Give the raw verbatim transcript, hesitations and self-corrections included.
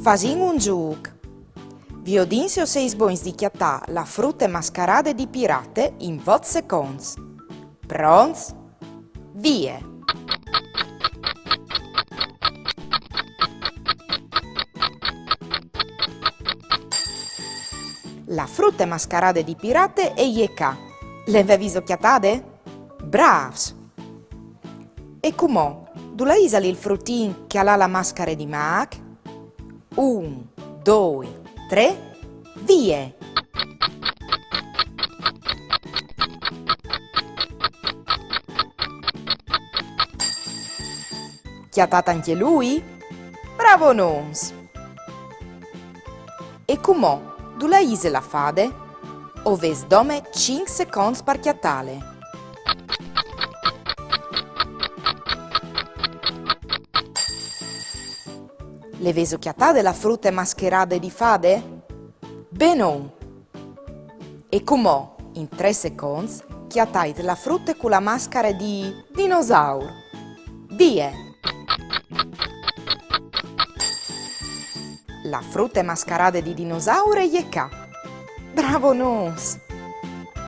Fasìn un zûc. Viodìn se o sês bogns di cjatâ la frute mascarade di pirate in vot seconts. Pronts? Vie! La frute mascarade di pirate e je ca. Le vêso cjatade? Brâfs! E cumò, dulà isal il frutin che al à la mascare di mâc? Un, doi, trê, vie! Cjatât ancje lui? Bravonons! E cumò, dulà ise la fade? O vês dome cinc seconts par cjatâle. Le vêso cjatade la frute mascarade di fade? Benon! E cumò, in trê seconts, cjatait la frute cu la mascare di dinosaur. Vie! La frute mascarade di dinosaur e je ca. Bravonons!